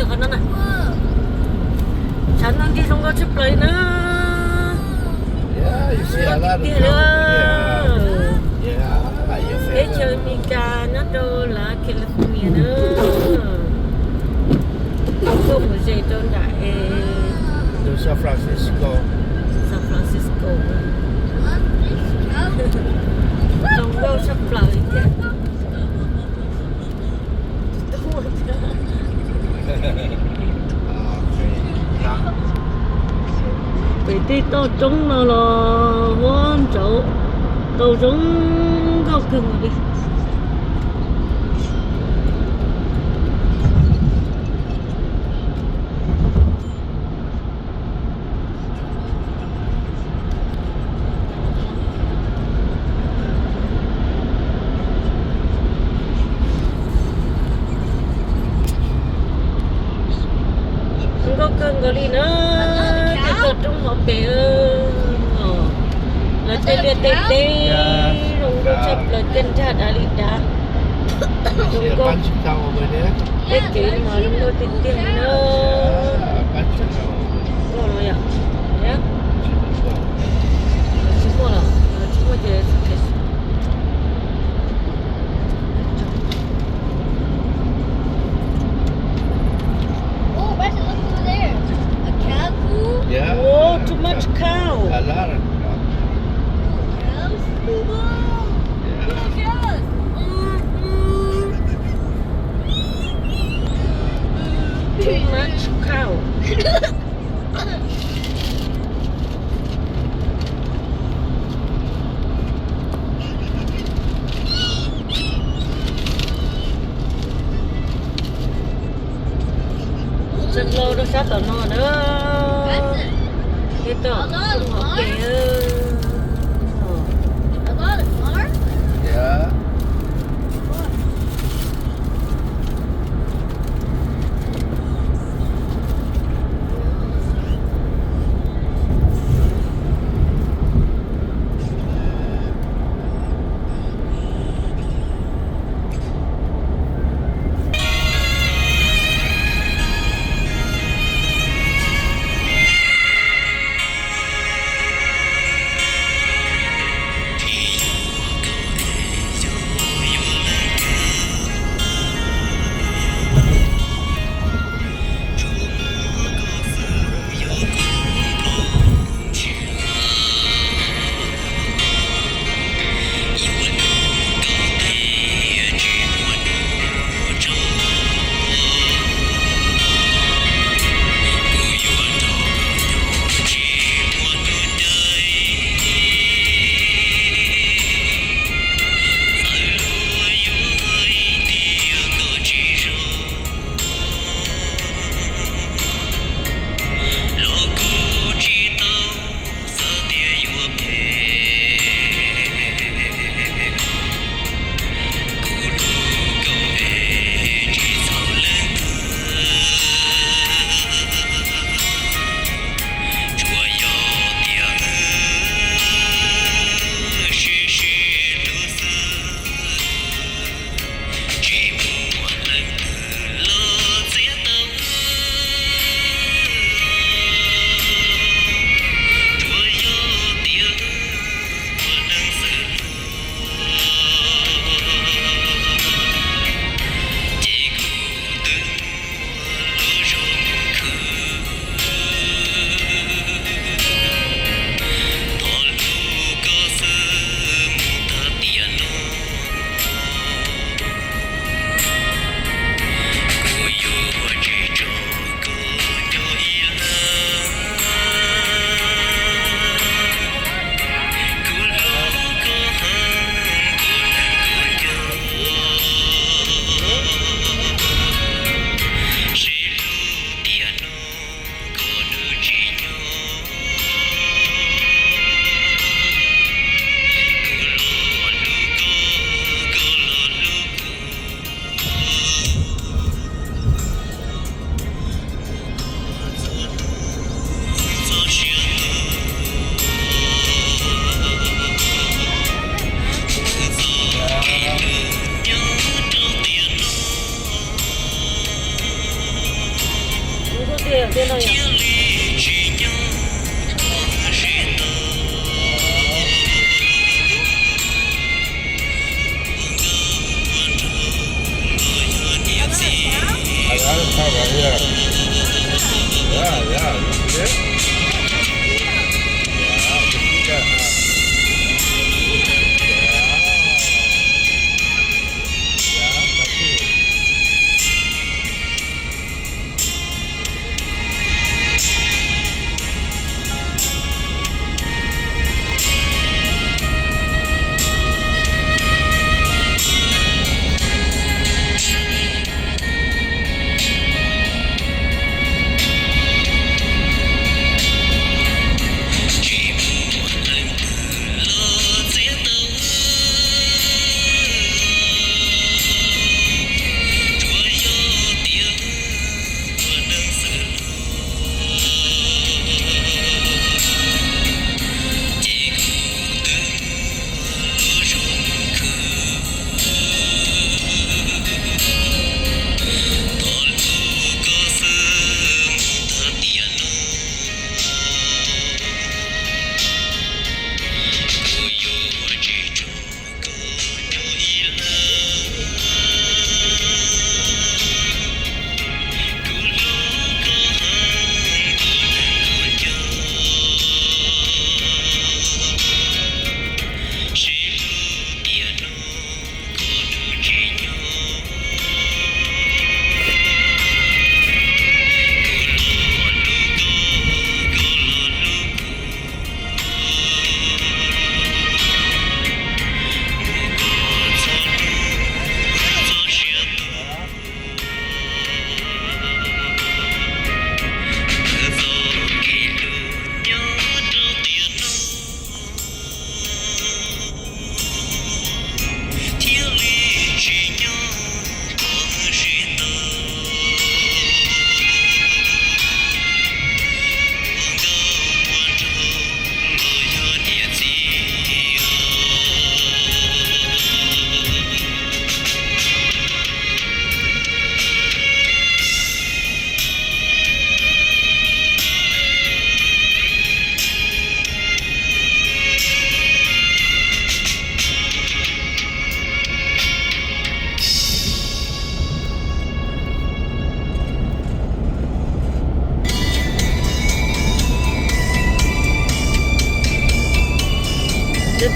Qhov no na, tshav ntuj nrig zoo nkauj tshaj plaws na. Zoo nkauj tiag tiag li. Teb chaws Amelikas nyob rau lawv California na. Tuaj mus ze rau nram es San Francisco. San Francisco. Zoo nkauj tshaj plaws li thiab. Pem tej toj roob no los huab ntsauv tau zoo nkauj kawg nkaus li. Zoo nkauj kawg nkaus li na, tej toj roob hauv pes. Lawv tej liaj tej teb zoo nkauj tshaj plaws, tej nrag dav li dav. Zoo nkauj. Tej kev mas zoo nkauj tiag tiag li na. Nkauj no yom. Tsis muaj los, tsis muaj ces Oh, Bryson, look over there. A cow poo? Yeah. Whoa, too much cow. A lot of cow. Cows? Whoa. Yeah. Look at us. Mm-hmm. Too much cow. Txog los rau sab tom no na. Tej toj roob hauv pes. Lub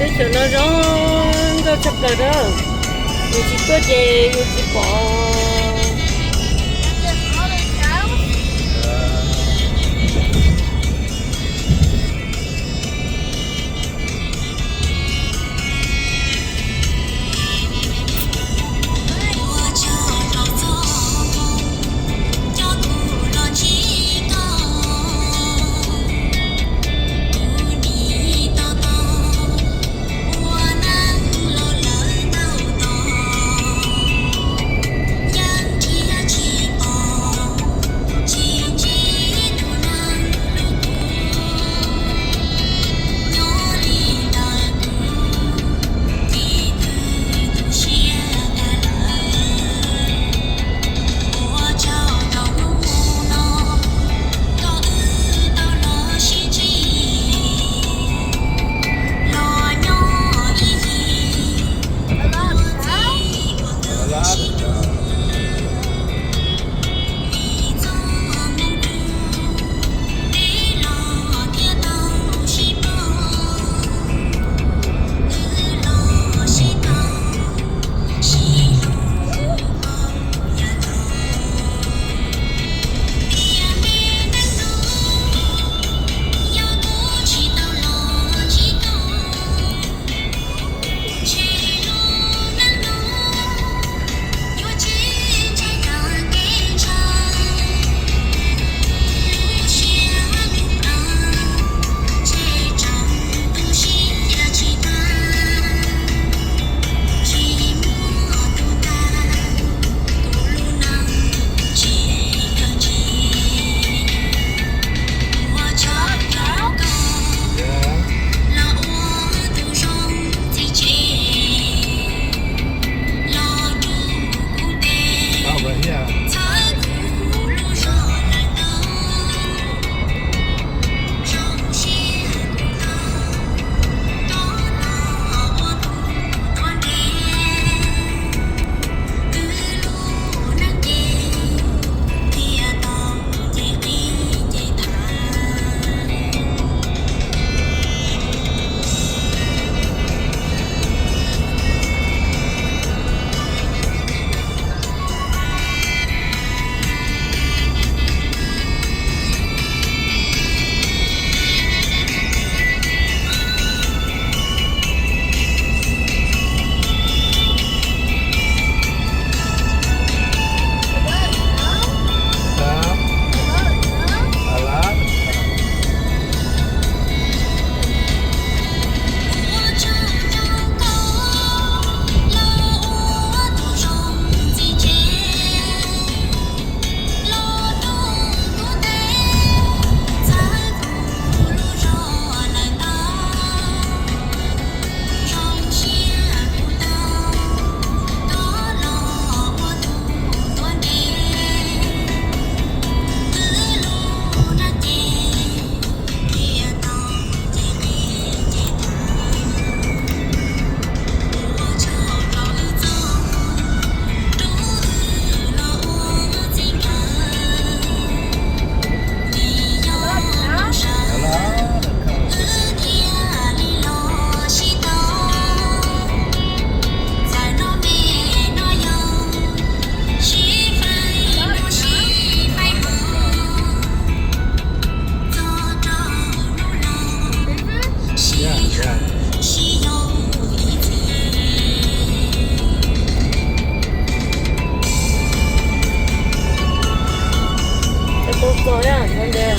teb chaws no zoo nkauj tshaj plaws na, yus tsis tuaj ces yus tsis pom. Tau txog na, txog ntev.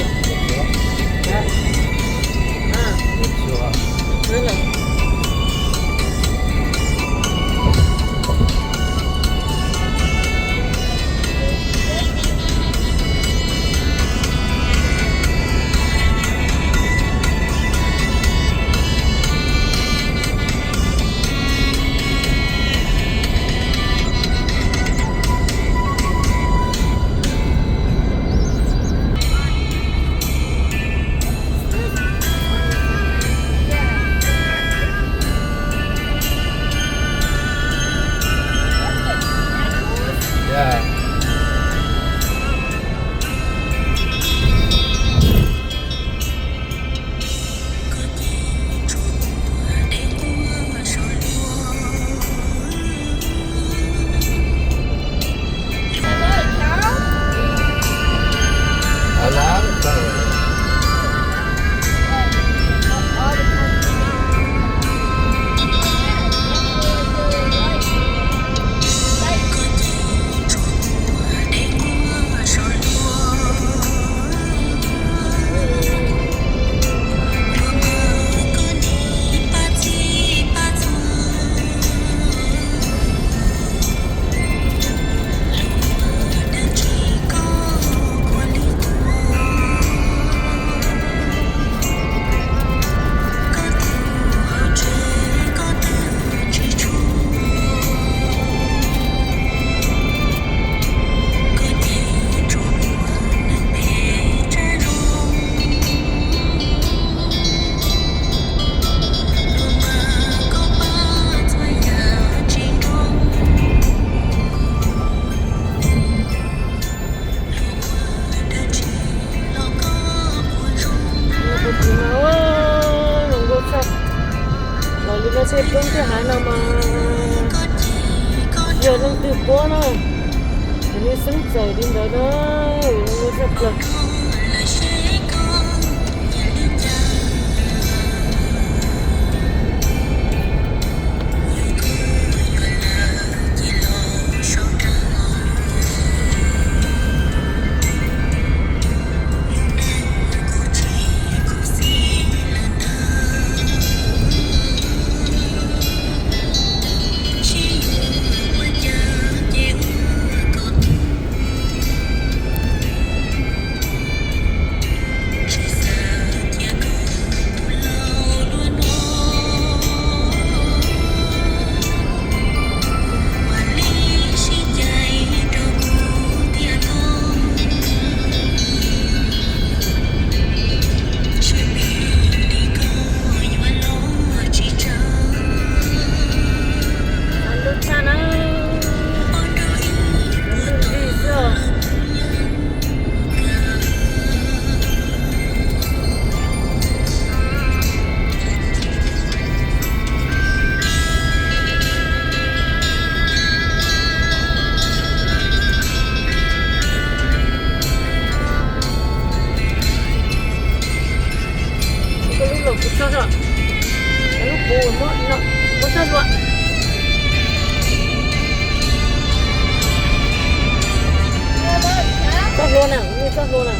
Los li no tej roob tej hav no mas yog leej twg puab na, nws xeeb txawm li ntawd na, zoo nkauj tshaj plaws. Lub tshaj na, ntug nrig xwb. Koj lub los kuv tso, lub kuv muab no, muab txoj hlua. Txoj hlua na, kuv muaj txoj hlua na.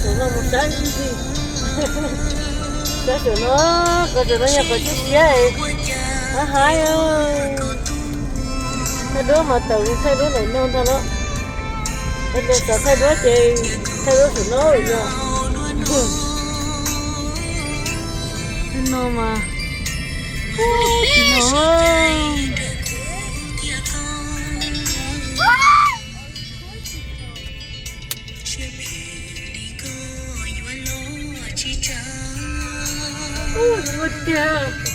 Saum no mus saib ib ntsis. Saib saum no, qhov saum no yog qhov siab siab, haib haib. Thaij duab mas tawm mus thaij duab ntawm no ntag los. Thaij duab, xav thaij duab ces thaij duab saum no yog. Thaij no mas, no. Ua tiag.